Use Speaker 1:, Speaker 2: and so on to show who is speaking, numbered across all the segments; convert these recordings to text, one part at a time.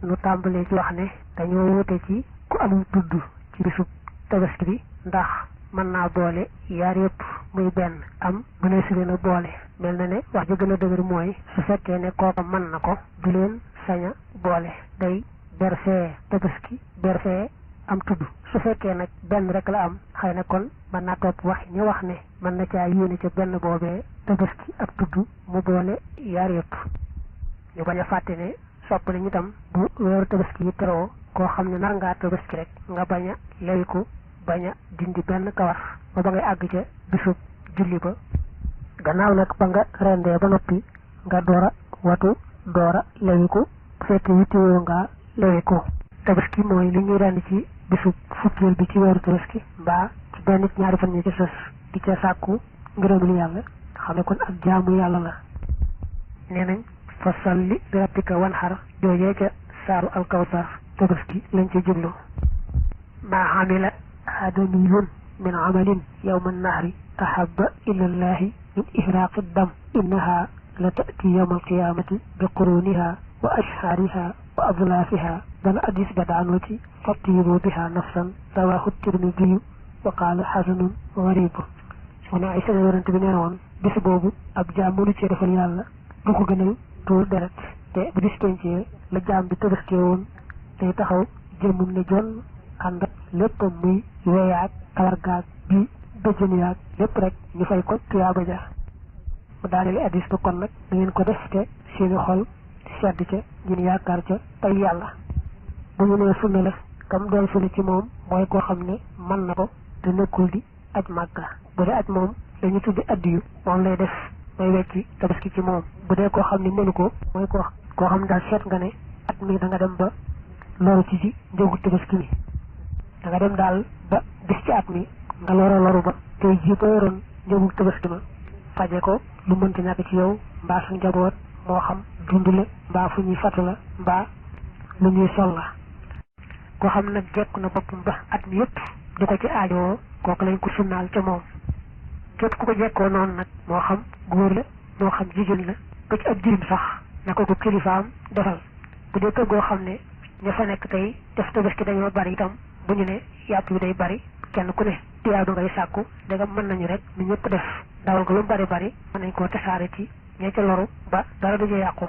Speaker 1: nu tàmbalee ci wax ne dañoo wute ci ku amul tudd ci bisub tabaski bi ndax mën naa boole yaar yëpp muy benn am mënee si leen a boole mel na ne wax ji gën a dëgër mooy su fekkee ne kooka mën na ko du leen sañ a boole day berfee tabaski berfee am tudd su fekkee nag benn rek la am xëy na kon mën naa topp wax ñu wax ne mën na caa yéene ca benn boobee tabaski ak tudd mu boole yaar yëpp ñu bañ a fàtte ne sopp nañu itam bu weeru tabaski yi teroo koo xam ne nar ngaa tabaski rek nga bañ a lewiku bañ a dindi benn kawar ba ngay àgg ca bisub julli ba gannaaw nag ba nga rendee ba noppi nga doora watu doora lewiku bu fekkee yittewoo nga lewiku tabaski mooy li ñuy rend ci bisub fukkeel bi ci weeru tabaski mbaa ci benn nit ñaari fan ñi ci sës di ca sàkku ngërëmul yàlla xam ne kon ak jaamu yàlla la nee nañ fa salli bi rabbika wanhar joojee ca saaru alkawsar tabaski lañ ci jublu maa amila aadamiyun min amalin yawma nahri ahabba ila llahi min ihraaqi dam innaha la ta'ti yawma alqiyamati bi quruniha wa ashhaariha wa adlaafiha dana addis ba daanoo ci fatiiru biha nafsan rawahu tirmidiyu wa qaala xasanun garibu soxna ay sene yonent bi nee woon bis boobu ab jaam mënu ci defal yàlla du ko gënal tuur deret te bu dis pencee la jaam bi tabaskee woon day taxaw jëmmum ne jon ànd ak léppam muy weyaag kawar gaag bi bëjjën yaag lépp rek ñu fay ko tuyaaba ja mu daaneel addis ba kon nag da ngeen ko def te seeni xol sedd ca ngeen yaakaar ca tey yàlla bu ñu nee sunna la kam doon sunna ci moom mooy koo xam ne mën na ko te nekkul di aj màgga bu dee aj moom dañu tuddi addiyu moom lay def may wecci tabaski ci moom bu dee koo xam ne mënu ko mooy koo xam daal seet nga ne at mi da nga dem ba loru ci njëgu tabaski mi da nga dem daal ba gis ci at mi nga loru ba tey jii ba yoroon njëgu tabaski ma faje ko lu mënta ñàkk ci yow mbaa sa njaboot moo xam dund la mbaa fu ñuy fatu la mbaa lu ñuy sol la koo xam nag jekku na boppam ba at mi yëpp di ko ci aajowoo kooku lañ ko sunnaal ca moom képp ku ko jekkoo noonu nag moo xam góor la moo xam jigéen la ba ci ab jirim sax na ko kilifaam defal bu dee kër goo xam ne ña fa nekk tey def tabaski dañoo bari itam bu ñu ne yàpp yu day bari kenn ku ne tiyaadu ngay sàkku ndegam mën nañu rek ñu ñëpp def dawal ko lu bari bari mën nañ koo tasaare ci ñee ca loru ba dara du yàqu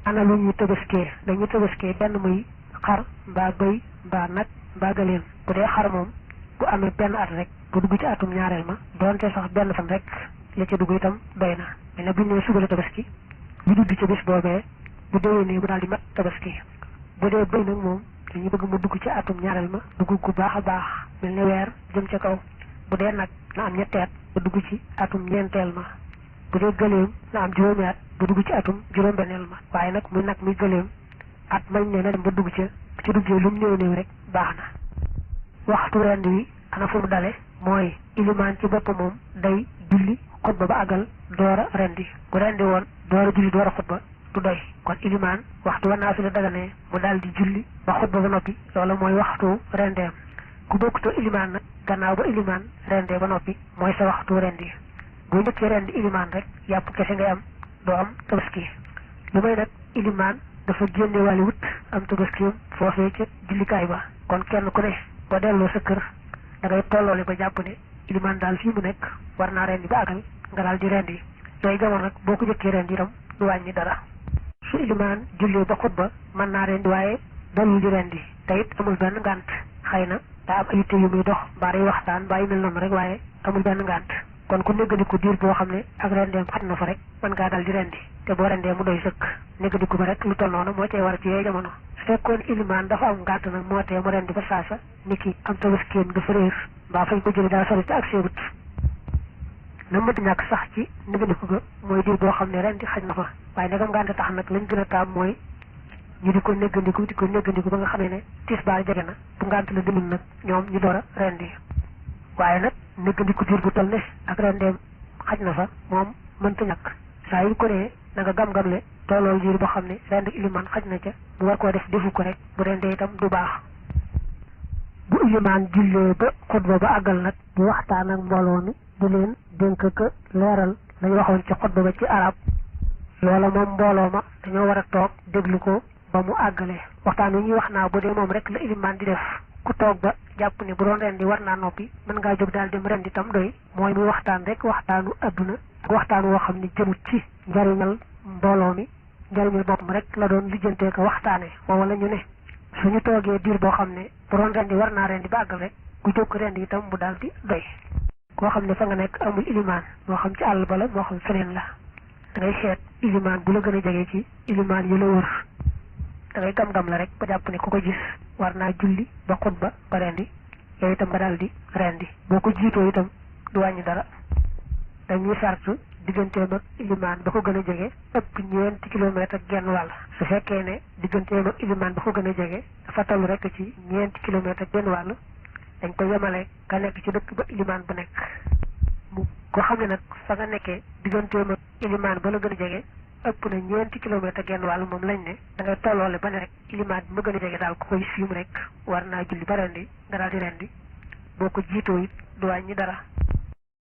Speaker 1: ana lu ñuy tabaskee dañuy tabaskee benn muy xar mbaa bëy mbaa nag mbaa gëléem bu dee xar moom bu amee benn at rek bu dugg ci atum ñaareel ma doonte sax benn fan rek la ca dugg itam doy na mais nag bu ñu nee suba la tabaski bu dugg ca bis boobee bu déwénee bu daal di mat tabaski bu dee bëy nag moom dañuy bëgg mu dugg ci atum ñaareel ma dugg ku baax a baax mel ne weer jëm ca kaw bu dee nag na am ñetteet ba dugg ci atum ñeenteel ma bu dee gëléem na am juróomi at ba dugg ci atum juróom-benneel ma waaye nag muy nag muy gëléem at mañ ne na dem ba dugg ca ci duggee lu mu néew rek baax na waxtu rend wi ana fu mu dale mooy ilimaan ci boppam moom day julli xutba ba àggal doora rendi bu rendi woon doora julli doora xutba du doy kon ilimaan waxtu wa naa fi la daganee mu daal di julli ba xutba ba noppi loola mooy waxtu rendeem ku bokkutoo ilimaan nag gannaaw ba ilimaan rendee ba noppi mooy sa waxtu rendi boo njëkkee rendi ilimaan rek yàpp kese ngay am doo am tabaski lu may nag ilimaan dafa génne wàlli wut am tabaskiyam foofee ca jullikaay ba kon kenn ku ne boo delloo sa kër da ngay tolloole ba jàpp ne ilimaan daal fii mu nekk war naa rendi ba àggal nga daal di rendi yooyu jamono nag boo ko jëkkee rendi itam du wàññi dara su ilimaan jullee ba xutba mën naa rendi waaye dalul di rendi te it amul benn ngànt xëy na daa am ay yitte yu muy dox mbaa day waxtaan mbaa yu mel noonu rek waaye amul benn ngànt kon ku néggandiku diir boo xam ne ak rendeem xat na fa rek mën ngaa dal di rendi te boo rendee mu doy sëkk néggandiku ba rek lu toll noonu moo cay war ci yooyu jamono su fekkoon ilimaan dafa am ngànt nag moo tee mu rendi ba saasa ni ki am tabaskiyam dafa réer mbaa fañ ko jëlee daa sori te ak seebut na mënti ñàkk sax ci néggandiku ga mooy diir boo xam ne rendi xaj na fa waaye ndegam ngànt tax nag lañ gën a taam mooy ñu di ko néggandiku ba nga xamee ne tisbaar jege na bu ngànt la demul nag ñoom ñu door a rendi waaye nag néggandiku diir bu toll ne ak rendeem xaj na fa moom mënta ñàkk saa yu ko nee na nga gam-gamle tollool diir boo xam ne rend ilimaan xaj na ca bu war koo def defu ko rek bu rendee itam du baax bu ilimaan jullee ba xutba ba àggal nag di waxtaan ak mbooloo mi di leen dénk ka leeral lañ waxoon ci xutba ba ci arab loola moom mbooloo ma dañoo war a toog déglu ko ba mu àggale waxtaan wi ñuy wax naa bu dee moom rek la ilimaan di def ku toog ba jàpp ne bu doon rendi war naa noppi mën ngaa jóg daal dem rendi tam doy mooy muy waxtaan rek waxtaanu adduna ak waxtaan woo xam ne jëmut ci njariñal mbooloo mi njariñal boppam rek la doon lijjantee ko waxtaane wala ñu ne suñu toogee diir boo xam ne bu doon rendi war naa rendi ba àggal rek ku jóg rendi itam mu daal di doy koo xam ne fa nga nekk amul ilimaan moo xam ci àll ba la moo xam feneen la da ngay seet ilimaan bu la gën a jege ci ilimaan yi la wër da ngay gam-gam la rek ba jàpp ne ku ko gis war naa julli ba xutba ba rendi yow itam nga daal di rendi boo ko jiitoo itam du wàññi dara dañuy sartu digganteem ak ilimaan ba ko gën a jege ëpp 4 kilomètre ak genn wàll su fekkee ne digganteem ak ilimaan ba ko gën a jege dafa toll rek ci 4 kilomètre ak genn wàll dañ ko yemale ka nekk ci dëkk ba ilimaan ba nekk ko xam ne nag fa nga nekkee digganteem ak ilimaan ba la gën a jege ëpp na 4 kilomètre ak genn wàll moom lañ ne da ngay tolloole ba ne rek ilimaan bi ma gën a jege daal ku koy fiim rek war naa julli ba rendi nga daal di rendi boo ko jiitoo it du wàññi dara